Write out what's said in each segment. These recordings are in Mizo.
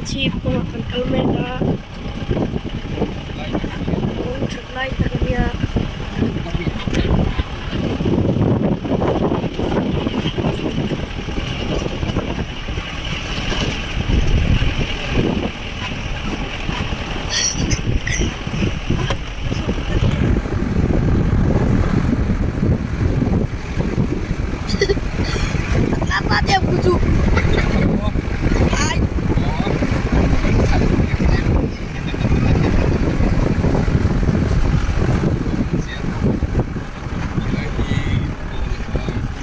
Chhip kawngah kan kal mek a kawng that lai tak a nia.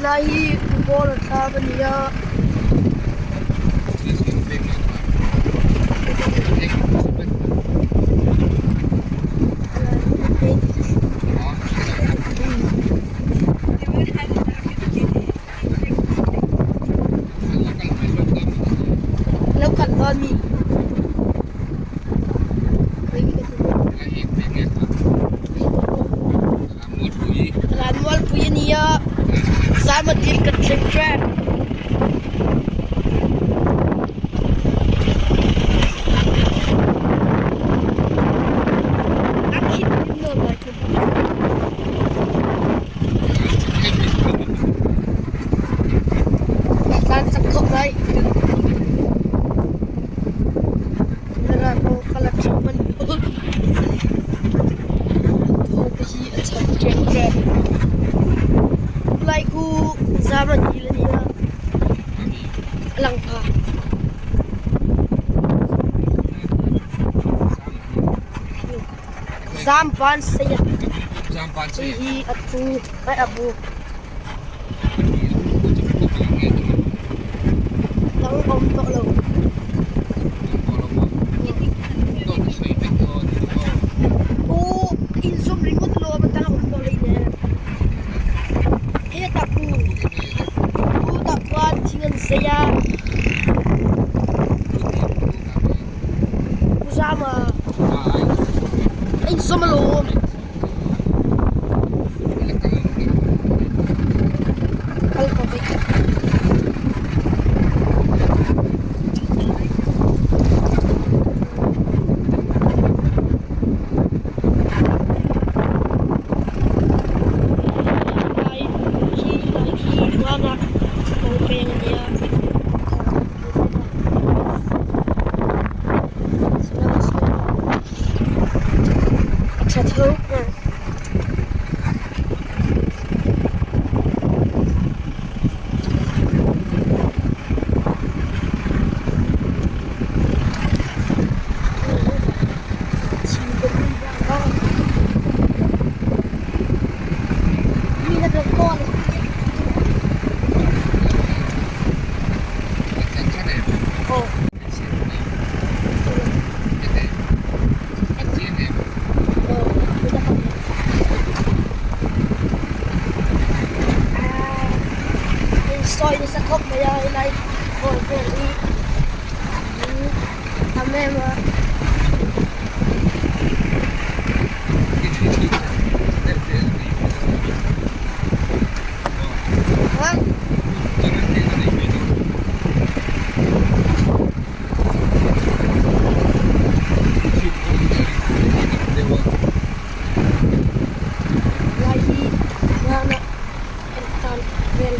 Lai hi football a thlak a ni a. Lo kal dawn mi. Lanmualpui a ni a zam a dil kan thleng tep. Tlan chak khawp mai. Camera pawh ka la tha hman lo. Thaw te hi a cham tep tep. Khulai khu zam a dil a nia a lang pha. Zampan sei a hei hi a thu ai a bu dang awm tawh lo. Aw a inzawm ringawt alawm a dang awm tawh lo ine hetah pu putah khuan thing an zei a. Pu Zama a inzawm alawm. Kal ka vek. Lai khi lai khi hmana kawng peng a nia. A tha tho ber. Sawi nasa khawp mai a helai khawl vel hi tam em a. Lai hi hmana kan tan vel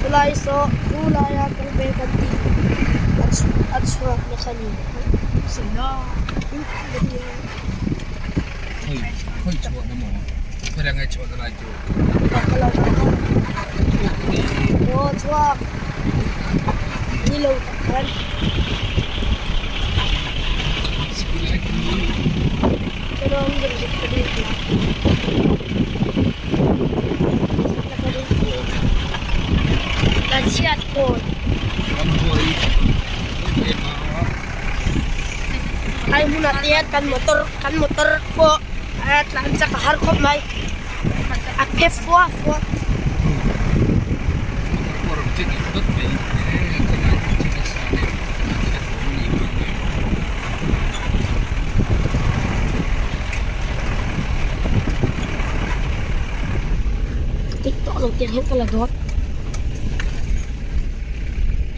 Chulai saw chu laia kawng peng kan tih a chhuak na kha ni. Aw chhuak ni lo tak khan. Tunah te hian kan motor kan motor pawh a tlan chak a har khawp mai a phe fua fua. Tik tawh lo tiang hian ka la dawn.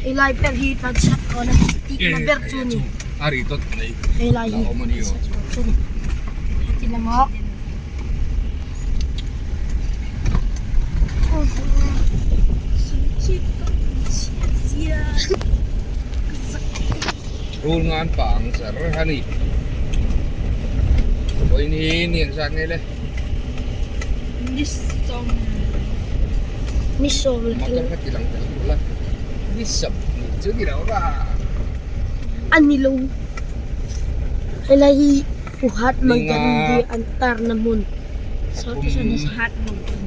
Helai ber hi tan chhiat dawn a tihna ber chu a ni. Helai hi tan chhiat dawn chu a ni. Heti lamah Rul ngan pang zar a ni. Vawiin hi ni ang zat nge le? Ni sawm ni sawm le Motor kha ti lang tel duh la. Ni sawm ni chu ni lo va. A ni lo. Helai hi Mahatma Gandhi an tarna hmun.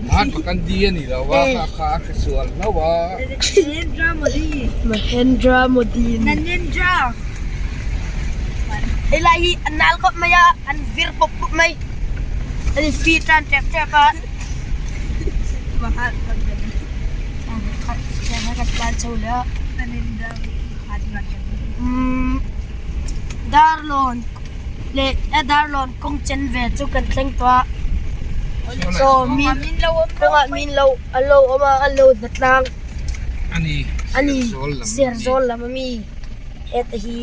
Mahatma Gandhi a ni lo va kha kha a hresual hlauh a. Narendra Modi. Mahendra Modi. Narendra. Helai hi a nal khawp mai a, an vir pawp pawp mai. An in fi tan tep tep a. Mahatma Gandhi. Kan tlan chho leh a. Narendra Mahatma Gandhi. Darlawn leh a darlawn kawng chen vel chu kan thleng tawh a. Saw min kawngah min lo an lo awm a, an lo hnatlang a ni Serzawl lam ami heta hi.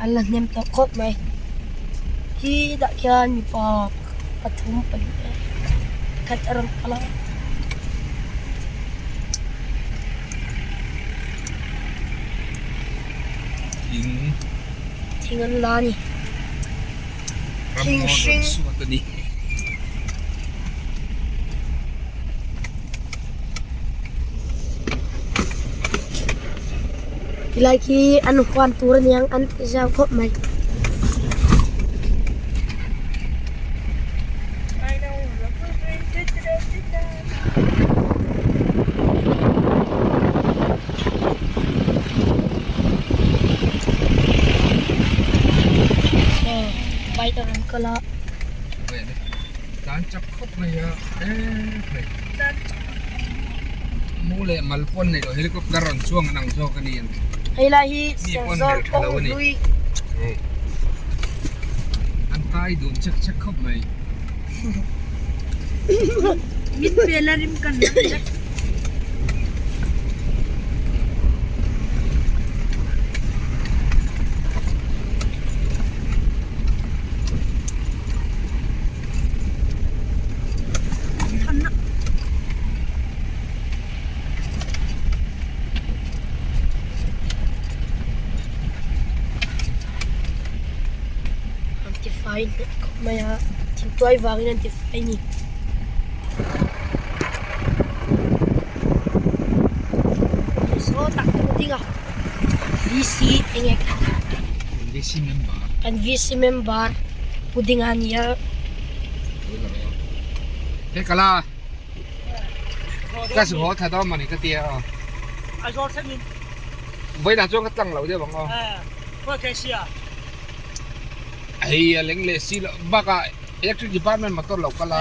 An la hnem tawh khawp mai. Hi tah khian mipa pathum pahnih khat a rawn kal a. Thing an la a ni. Thing hring. Tilai khi an huan tur aniang an ti zau khawp mai. Bike a rawn kal a. Tlan chak khawp mai a Mu leh mal pawn nei lo helicopter rawn chuang an ang zawk a ni ang. Hei lai hi Serzawl kawng hlui. An kai dun chek chek khawp mai. Min vel a rim kan lam vek. An ti fai hneh khawp mai a thingtuai vangin an ti fai a ni. Saw tak pawh a ding a VC eng nge VC member kan VC member pu dinga a ni a. He kala ka su ho tha dawn mawni ka tia aw. Vawiinah chuan ka tlang lo deuh ang aw. Hei a leng leh si loh bakah electric department motor lo kal a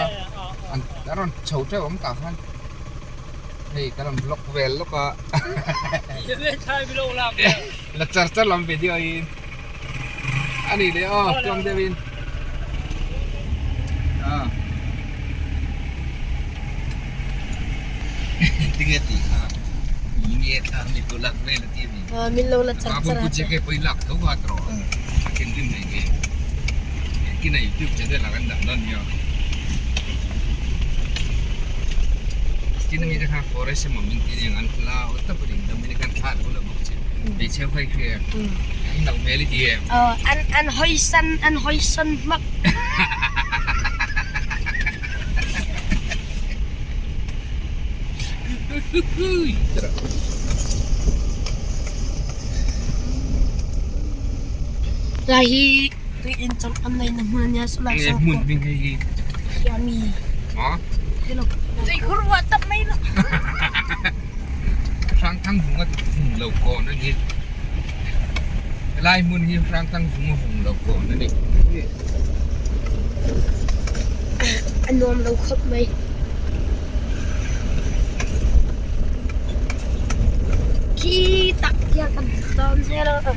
an rawn chho teuh ang tah khan hei ka rawn vlog vel lawk a la char char lam video in a nih leh aw tluang deuh in tinge tih kha nge thla mi tu lak vel a ti a ni. Min lo la char char a. Jk pawh i lak tho a tawh a thinrim nei nge kina youtube channel ah kan dah dawn nia tin mi te kha forest emaw min ti aniang an hla aw tak a ni Dominican thla lo la bawk che hmeichhe ho kha i hria em an hlauh hmel i ti em an an hawi san an hawi san hmak Lai hi tui in chawlh kan nei na hmun ania saw lai saw hmun hming hei hi Siami maw? Hrangthangvunga vung lo kawn a ni. Helai hmun hi Hrangthangvunga vung lo kawn a ni. A nuam lo khawp mai. Khi tak hian kan dawn zel a.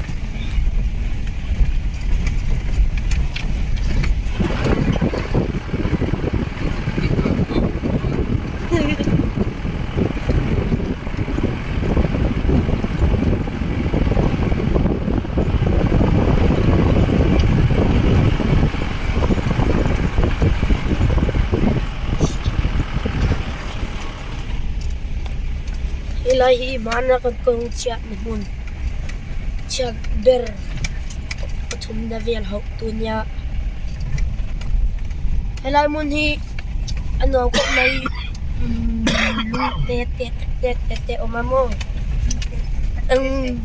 Helai hi hmana kan kawng chhiat ni hmun chhiat ber pathumna vel hauh tu nia helai hmun hi a nuam khawp mai lung te te te te te a awm a maw Lung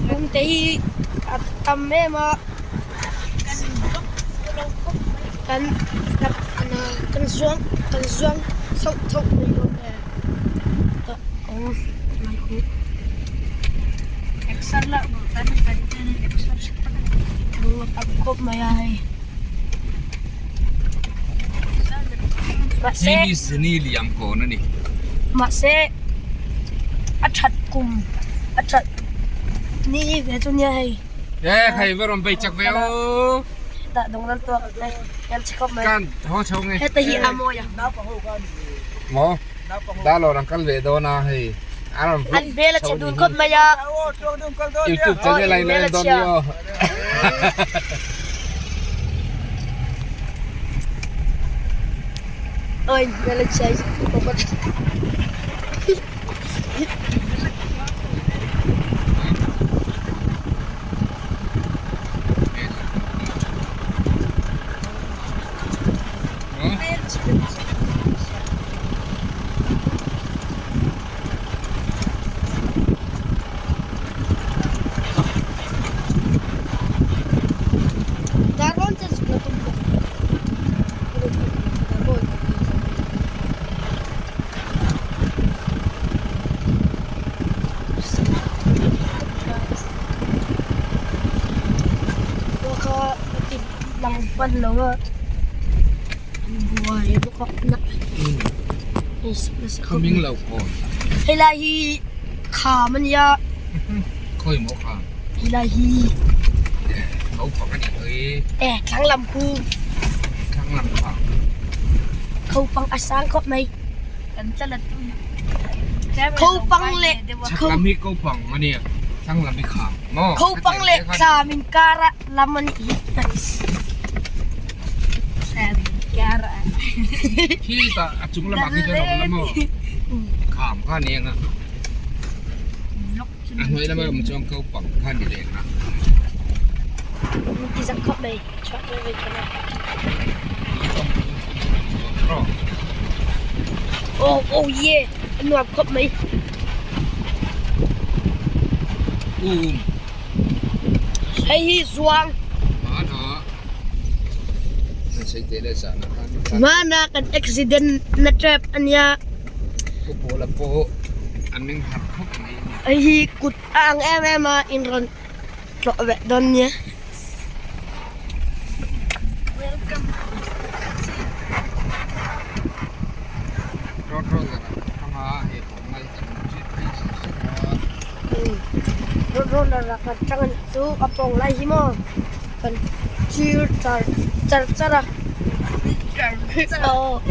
lung te hi a tam em a kan kan zuang kan zuang chhoh chhoh mai bawk e lung a tam khawp mai a hei. Mahse Hei hi Zini liam kawn a ni. Mahse a that kum a that ni ve chu nia hei. E khai va rawn bei chak ve aw. Hetah dawng ral tuak hei hian chhe khawp mai. Kan haw chho nge. Heta hi a mawi a. Maw Darlawn an kal ve dawn a hei a rawn An hmel a chhe dun khawp mai a. YouTube channel a in lo en dawn ni aw. Oi hmel a chhia hi Lang hman lo a buai bawk a helai hi kham a nia helai hi e thlang lam khu khopang a sang khawp mai khopang leh khopang leh thlam inkar ah lam a nih hi Khi tah a chung lamah khi chuan a awm la maw kham kha a ni ang a a hnuai lama awm chuan ko pang kha a ni leh ang a. Oh oh yeah a nuam khawp mai. Um. Hei hi zuang. Hmana kan accident na trap ania. Hei hi kut a ang em em a in rawn tlawh veh dawn nia. Roller ah kan tang a nih chu a pawng lai hi maw kan chir char char char a aw.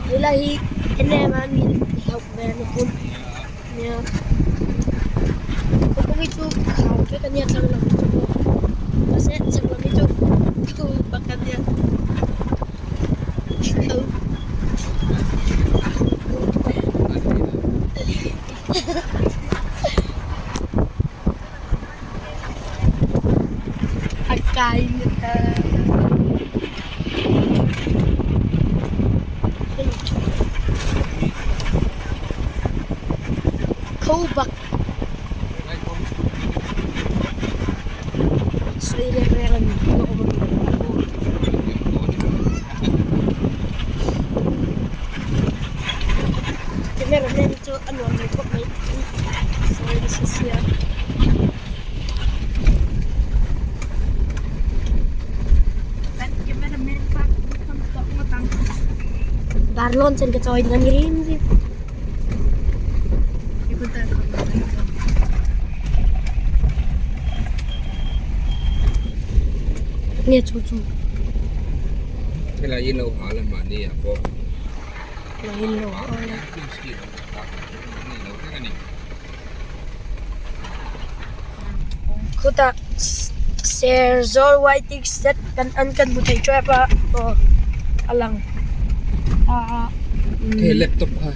Helai hi en em a mi hlauh ve na hmun nia. hi chu khau vek a nia thlang lam hi chu maw mahse chhak lam hi chu tho bak a nia tho. A kai na Kho bak sawi reng reng a ni tih a awm a ni. Cameraman chu a nuam lo khawp mai sawi nasa sia. Darlawn chen ka chawi ding a ni rim rim. Nge chu chu. Helai in lo ha la mahni ah pawh. Helai in lo ha la. Khutah Serzawl waiting shed kan an kan hmu thei tep a aw a lang a a. Hei laptop kha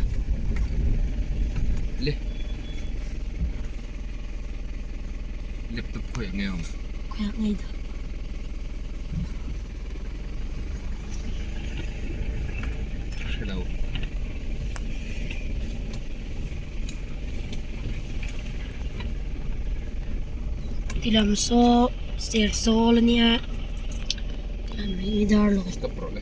le laptop khawiah nge awm? Khawiah nge dah? Hrelo. Tilam saw Serzawl a nia tilam hi Darlawn. Stop rawh le.